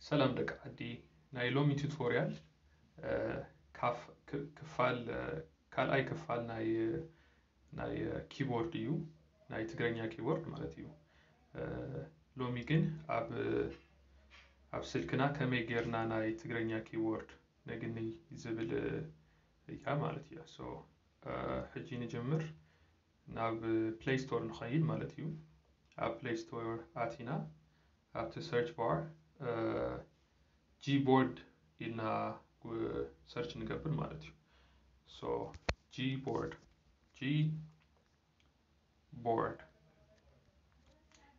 ሰላም ደቂ ዓዲ፣ ናይ ሎሚ ቱቶርያል፣ እ፣ ካፍ-፣ ክ-፣ ክፋል፣ እ፣ ካልኣይ ክፋል ናይ፣ ናይ፣ እ፣ ኪቦርድ እዩ፣ ናይ ትግረኛ ኪቦርድ ማለት እዩ። እ፣ ሎሚ ግን ኣብ፣ ኣብ ስልክና ከመይ ጌርና ናይ ትግረኛ ኪቦርድ ነግኒ ዝብል፣ እ፣ እያ ማለት እያ። So፣ እ፣ ሕጂ ንጀምር። ናብ ፕሌይ ስቶር ንኸይድ ማለት እዩ። ኣብ ፕሌይ ስቶር ኣቲና ኣብቲ ሰርች ባር ጂቦርድ ኢልና ሰርች ንገብር ማለት እዩ። So ጂቦርድ፣ ጂ ቦርድ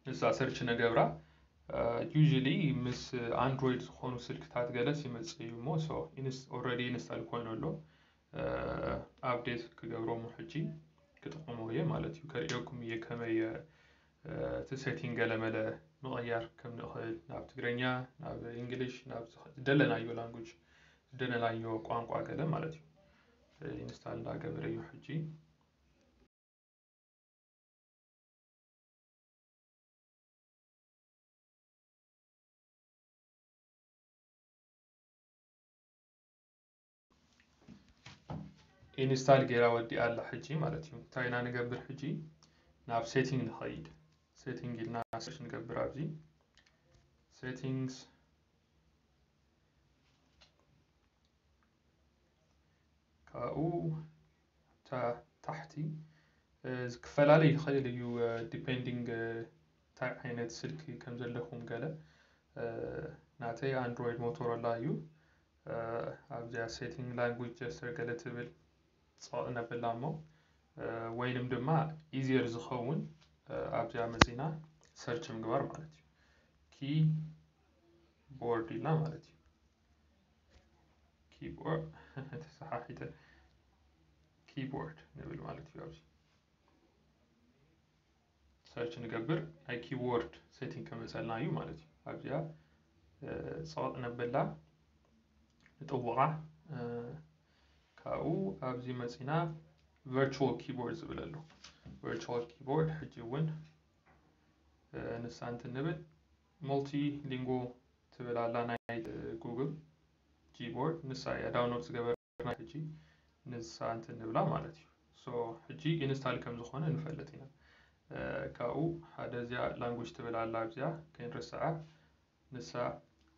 ንሳ ሰርች ነገብራ። Usually ምስ ኣንድሮይድ ዝኾኑ ስልክታት ገለስ ይመጽእ እዩ እሞ፣ so ኦልሬዲ ኢንስታል ኮይኑ ኣሎ። ኣፕዴት ክገብሮ እሞ ሕጂ ክጥቀሞ እየ ማለት እዩ። ከርእየኩም እየ ከመይ፣ እ፣ እቲ ሴቲንግ ገለመለ ምቕያር ከም ንኽእል ናብ ትግርኛ፣ ናብ እንግሊሽ፣ ናብ ዝኽ-፣ ዝደለናዮ ላንጉጅ፣ ዝደለናዮ ቋንቋ ገለ ማለት እዩ። ኢንስታል እንዳገበረ እዩ ሕጂ። ኢንስታል ጌራ ወዲኣ ኣላ ሕጂ ማለት እዩ። እንታይ ኢና ንገብር ሕጂ? ናብ ሴቲንግ ንኸይድ። ሴቲንግ ኢልና ሰርች ንገብር ኣብዚ። ሴቲንግስ ካብኡ እታ ታሕቲ፣ እ፣ ክፈላለ ይኽእል እዩ፣ እ፣ ዲፔንዲንግ፣ እ፣ እንታይ ዓይነት ስልኪ ከም ዘለኹም ገለ። እ፣ ናተይ ኣንድሮይድ ሞቶሮላ እዩ። እ፣ ኣብዚኣ ሴቲንግ ላንጉጅ ጀስተር ገለ ትብል ጸቕ ነብላ እሞ፣ እ፣ ወይንም ድማ ኢዚየር ዝኸውን፣ እ፣ ኣብዚኣ መጺና ሰርች ምግባር ማለት እዩ። ኪቦርድ ኢልና ማለት እዩ። ኪቦርድ ተሰሓሒተ ኪቦርድ ንብል ማለት እዩ። ኣብዚ ሰርች ንገብር ናይ ኪቦርድ ሴቲንግ ከመፀልና እዩ ማለት እዩ። ኣብዚኣ፣ እ፣ ፀቕጥ ነብላ ንጥውቓ፣ እ፣ ካብኡ ኣብዚ መፂና ቨርቹዋል ኪቦርድ ዝብል ኣሎ። ቨርቹዋል ኪቦርድ ሕጂ እውን፣ እ፣ ንሳ እንትንብል ሙልቲ ሊንጎ ትብል ኣላ ናይ ጉግል ጂቦርድ፣ ንሳ እያ ዳውንሎድ ዝገበርና ሕጂ ንሳ እንትን ንብላ ማለት እዩ። So ሕጂ ኢንስታል ከም ዝኾነ ንፈልጥ ኢና። እ፣ ካብኡ ሓደ እዚኣ ላንጉጅ ትብል ኣላ ኣብዚኣ ከይንርስዓ ንሳ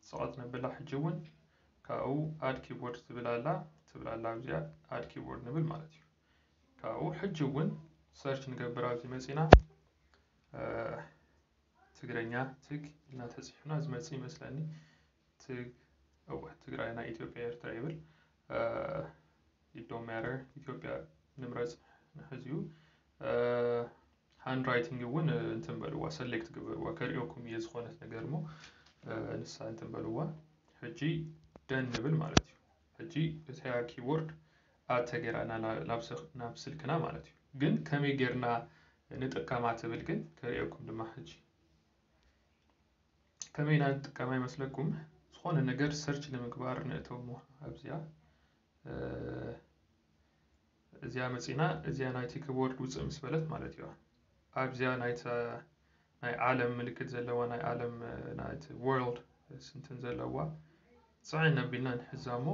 ጸቐጥ ነብላ። ሕጂ እውን ካብኡ ኣድ ኪቦርድ ትብል ኣላ ትብል ኣላ ኣብዚኣ ኣድ ኪቦርድ ንብል ማለት እዩ። ካብኡ ሕጂ እውን ሰርች ንገብር ኣብዚ መጺና፣ እ፣ ትግረኛ ትግ ኢልና ተፂሑና ዝመፅእ ይመስለኒ። ትግ-፣ እወ፣ ትግራይ ናይ ኢትዮጵያ ኤርትራ ይብል። እ፣ it don't matter፣ ኢትዮጵያ ንምረፅ ንሕዚኡ። እ፣ ሃንድ ራይቲንግ እውን፣ እ፣ እንትን በልዋ፣ ሰሌክት ግበርዋ፣ ከርእየኩም እየ ዝኾነት ነገር እሞ፣ እ፣ ንሳ እንትን በልዋ። ሕጂ ደን ንብል ማለት እዩ። ሕጂ እታ ኪቦርድ ኣድ ተገይራ ናብ፣ ናብ ስልክና ማለት እዩ። ግን ከመይ ጌርና ንጥቀማ ትብል ግን ከርእየኩም ድማ ሕጂ። ከመይ ኢና ንጥቀማ ይመስለኩም? ዝኾነ ነገር ሰርች ንምግባር ንእተው እሞ ኣብዚኣ፣ እ፣ እዚኣ መፂና፣ እዚኣ ናይቲ ኪቦርድ ውፅእ ምስ በለት ማለት እዩ። ኣብዚኣ ናይታ ናይ ዓለም ምልክት ዘለዋ፣ ናይ ዓለም፣ እ፣ ናይቲ ወርልድ ስንትን ዘለዋ ፅዕን ኣቢልና ንሕዛ እሞ፣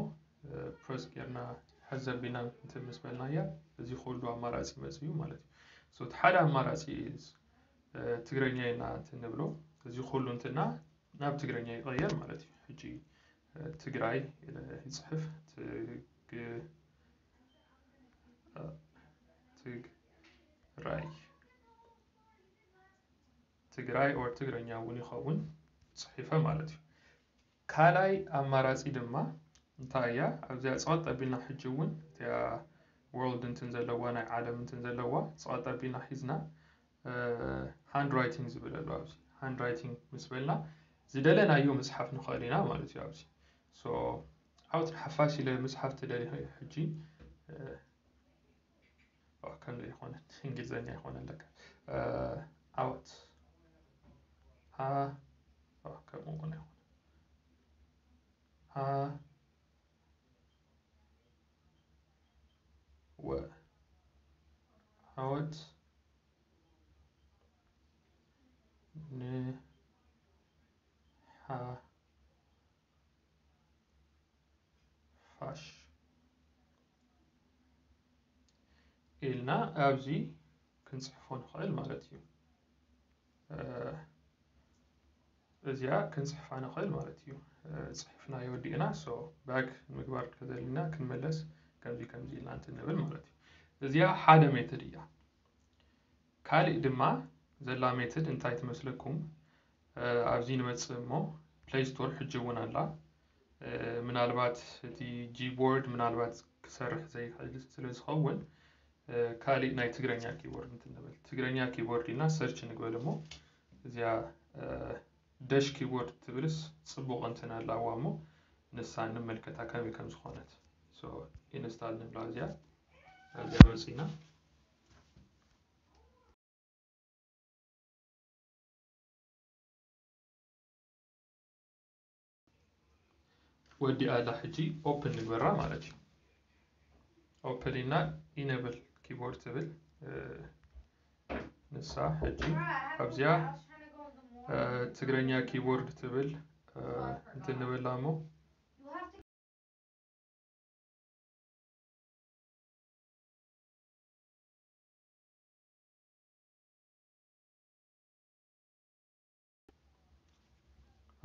እ፣ ፕረስ ጌርና ሕዘ ኣቢልና እንትን ምስ በልናያ፣ እዚ ኩሉ ኣማራፂ መፅእ እዩ ማለት እዩ። So እቲ ሓደ ኣማራፂ is፣ እ፣ ትግርኛ ኢና እንትን ንብሎ፣ እዚ ኩሉ እንትና ናብ ትግርኛ ይቐየር ማለት እዩ። ሕጂ፣ እ፣ ትግራይ ኢለ ይፅሕፍ፣ ትግ-፣ እ፣ ትግራይ፣ ትግራይ or ትግርኛ እውን ይኸውን፣ ፅሒፈ ማለት እዩ። ካልኣይ ኣማራፂ ድማ እንታይ እያ? ኣብዚኣ ፀቐጥ ኣቢልና ሕጂ እውን እቲኣ ወርልድ እንትን ዘለዋ፣ ናይ ዓለም እንትን ዘለዋ፣ ፀቐጥ ኣቢልና ሒዝና፣ እ፣ ሃንድ ራይቲንግ ዝብል ኣሎ ኣብዚ። ሃንድ ራይቲንግ ምስ በልና ዝደለናዮ ምፅሓፍ ንኽእል ኢና ማለት እዩ ኣብዚ። So ዓወት ንሓፋሽ ኢለ ምፅሓፍ ትደሊ ሕጂ፣ እ፣ ኦ፣ ከምዚ ኣይኮነን፣ እንግሊዝኛ ኣይኮነን ለካ። እ፣ ዓወት። ሃ፣ ኦ፣ ከምኡ እውን ኣይኮነን። ሃ፣ ወ፣ ዓወት ን፣ ሓ፣ ኢልና ኣብዚ ክንፅሕፎ ንኽእል ማለት እዩ። እዚኣ ክንፅሕፋ ንኽእል ማለት እዩ። ፅሒፍናዮ ወዲእና። So back ምግባር ከዘሊና ክንመለስ ከምዚ ከምዚ ኢልና እንትንብል ማለት እዩ። እዚኣ ሓደ ሜትድ እያ። ካሊእ ድማ ዘላ ሜትድ እንታይ ትመስለኩም? ኣብዚ ንመፅእ እሞ ፕሌይ ስቶር ሕጂ እውን ኣላ። ምናልባት እቲ ጂቦርድ ምናልባት ክሰርሕ ዘይክእል ስለ ዝኸውን ካሊእ ናይ ትግረኛ ኪቦርድ እንትንብል ትግረኛ ኪቦርድ ኢልና ሰርች ንግበል እሞ እዚኣ ደሽ ኪቦርድ ትብልስ ፅቡቕ እንትን ኣላዋ እሞ ንሳ እንመልከታ ከመይ ከም ዝኾነት ኢንስታል ንብላ። እዚኣ ኣብዚኣ መፂና ወዲኣ ኣላ። ሕጂ ኦፕን ንግበራ ማለት እዩ። ኦፕን ኢልና ኢነብል ኪቦርድ ትብል ንሳ ሕጂ ኣብዚኣ ትግረኛ ኪቦርድ ትብል እንትን ንበላ እሞ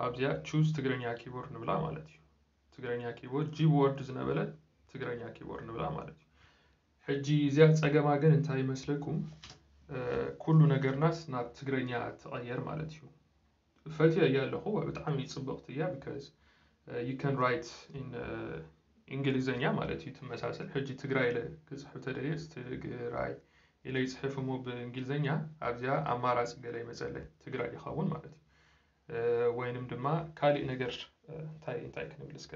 ኣብዚኣ ቹዝ ትግረኛ ኪቦርድ ንብላ ማለት እዩ። ትግረኛ ኪቦርድ ጂ ቦርድ ዝነበረ ትግረኛ ኪቦርድ ንብላ ማለት እዩ። ሕጂ እዚኣ ፀገማ ግን እንታይ ይመስለኩም? ኩሉ ነገርናስ ናብ ትግረኛ ትቐየር ማለት እዩ። ፈትዮ እያ ኣለኹ። ብጣዕሚ ፅብቕቲ እያ because you can write in እንግሊዘኛ ማለት እዩ ትመሳሰል። ሕጂ ትግራይ ኢለ ክፅሕፍ ተደልየ ትግራይ ኢለ ይፅሕፍ እሞ ብእንግሊዘኛ ኣብዚኣ ኣማራፂ ገለ ይመፀለይ ትግራይ ይኸውን ማለት እዩ። ወይንም ድማ ካሊእ ነገር እንታይ እንታይ ክንብል እስከ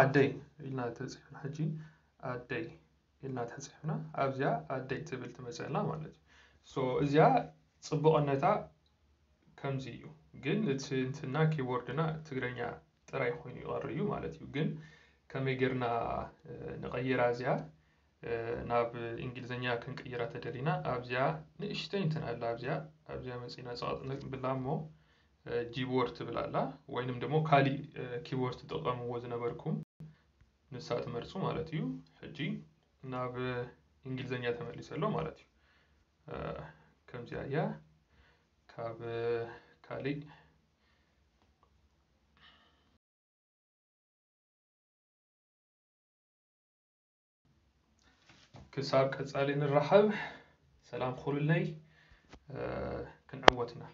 ዓደይ ኢልና ተፂሕና ሕጂ ኣደይ ኢልና ተፂሕና ኣብዚኣ ኣደይ ትብል ትመፀና ማለት እዩ። So እዚኣ ፅቡቕነታ ከምዚ እዩ። ግን እቲ እንትና ኪቦርድና ትግረኛ ጥራይ ኮይኑ ይቐር እዩ ማለት እዩ። ግን ከመይ ጌርና ንቐይራ እዚኣ ናብ እንግሊዝኛ ክንቅይራ ተደሊና ኣብዚኣ ንእሽተይ እንትን ኣላ ኣብዚኣ ኣብዚኣ መፂና ፀቐጥ ንብላ እሞ ጂቦርድ ትብል ኣላ ወይንም ደግሞ ካሊእ ኪቦርድ ትጥቀምዎ ዝነበርኩም ንሳ ትመርፁ ማለት እዩ። ሕጂ ናብ እንግሊዝኛ ተመሊሰ ኣሎ ማለት እዩ። ከምዚኣ እያ ካብ ካሊእ ክሳብ ቀፃሊ ንራኸብ። ሰላም ኩሉለይ ክንዕወት ኢና።